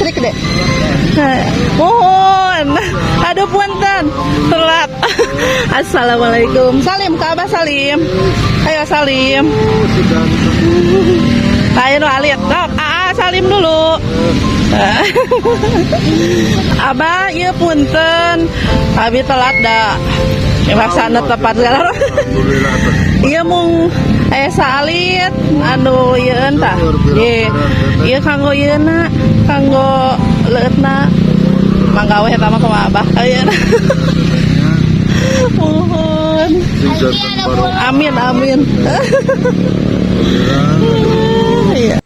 Listrik deh. Mohon. Aduh punten, telat. Assalamualaikum. Salim ke Abah Salim. Ayo Salim. Ayo nu alit. Dok, Aa salim dulu. Abah, ieu punten. Abi telat da. Maksana tepat segala. Iya mung saalit anu ieu tah. Nggih. Ieu kanggo ieuna, kanggo leueutna. Mangga we eta mah kumaha Abah. Ayeuna. Mohon. Amin amin. Iya.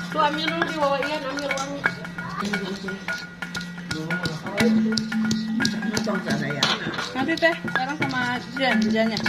Tuh ambil dulu di bawah ian, ambil wangi. Nanti teh, sekarang sama Jen, Jennya.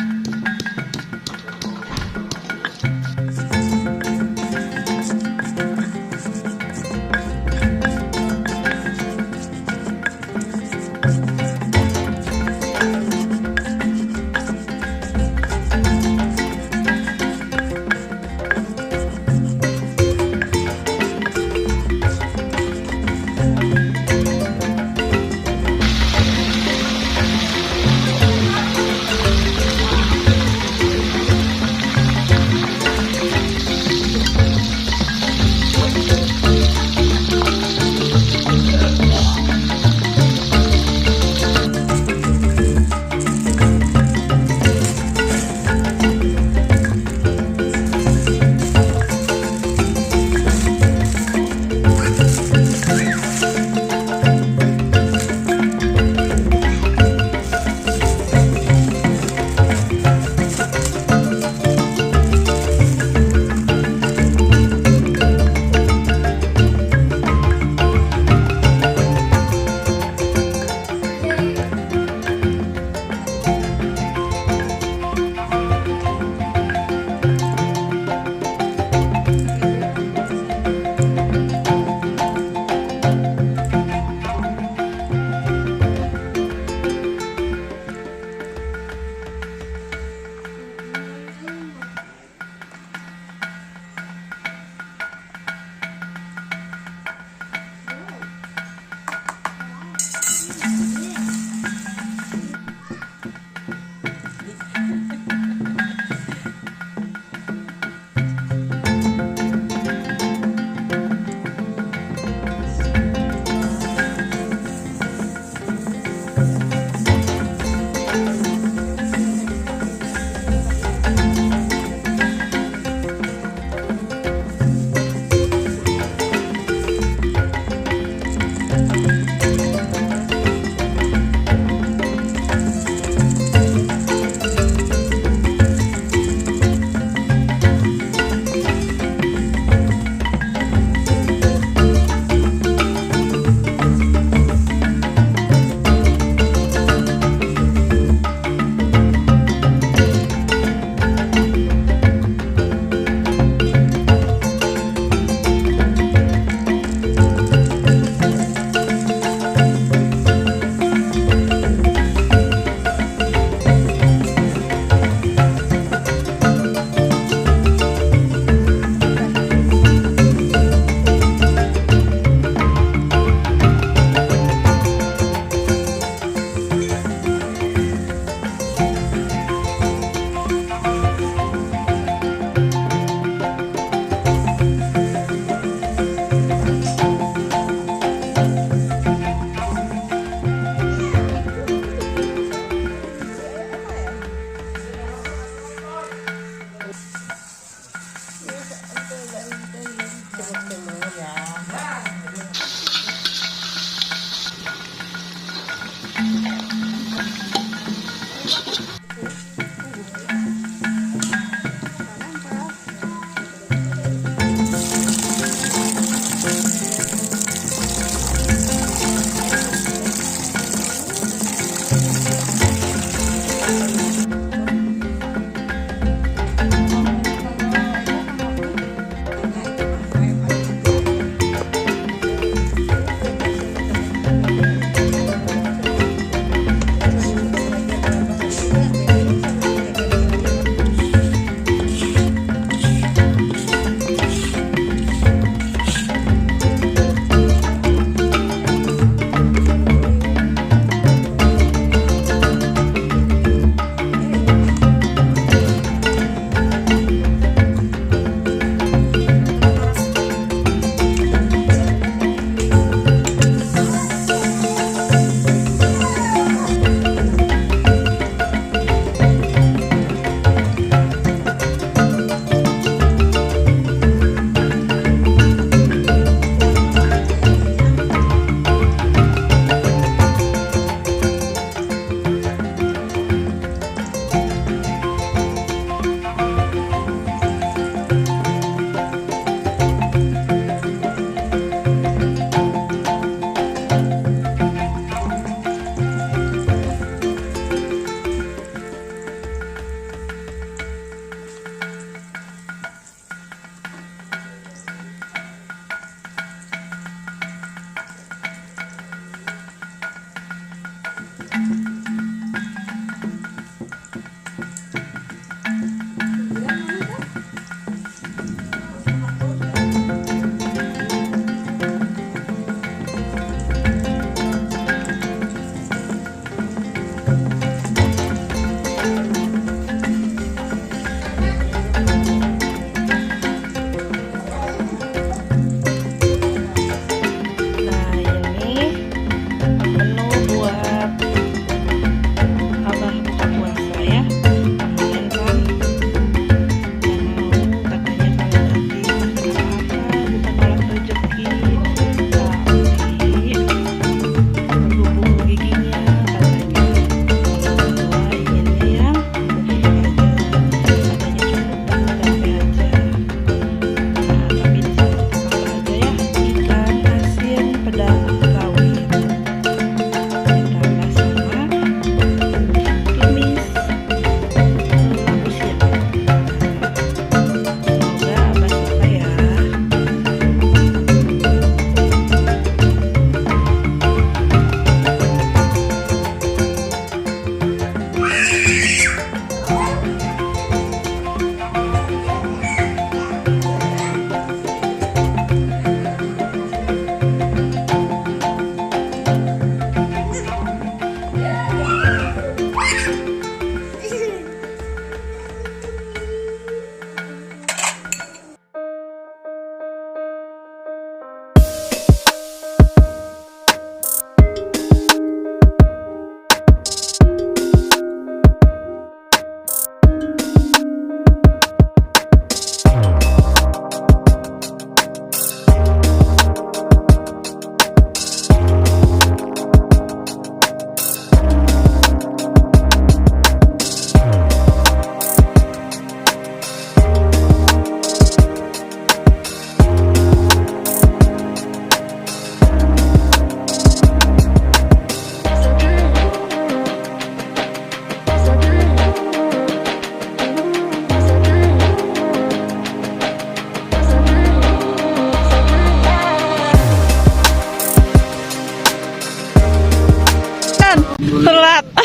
telat.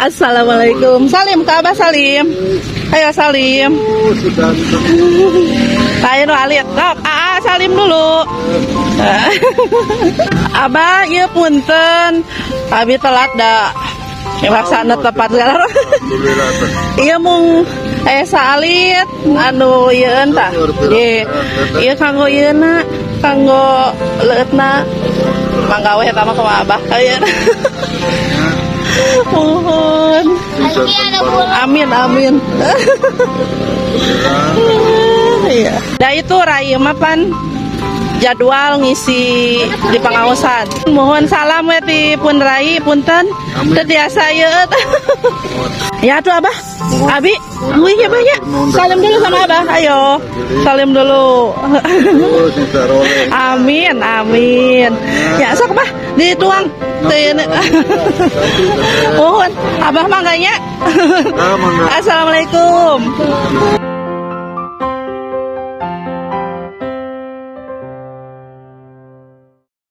Assalamualaikum. Salim ke Abah, salim. Ayo salim. Oh, sudah. Ayo nu alit. Sok, Aa salim dulu. Abah, ieu punten. Abi telat da. Maksana tepat segala. Alhamdulillah. Iya mung saalit anu ieu tah. Nggih. Ieu kanggo ieu na, kanggo leueutna. Mangga we eta mah kumaha Abah. Ieu. Muhun. Amin amin. Iya. Da itu rai mah pan jadwal ngisi di pengaosan. Mohon salam we ti pun rai, punten. Teu tiasa ieu. Ya tuh Abah. Abi, wih ya, Bah ya. Salim dulu sama Abah. Ayo. Salim dulu. Oh, sing saroleh. Amin, amin. Ya sok, Bah, dituang. Teu ieu. Mohon, Abah mah nya. Ah, mangga. Assalamualaikum.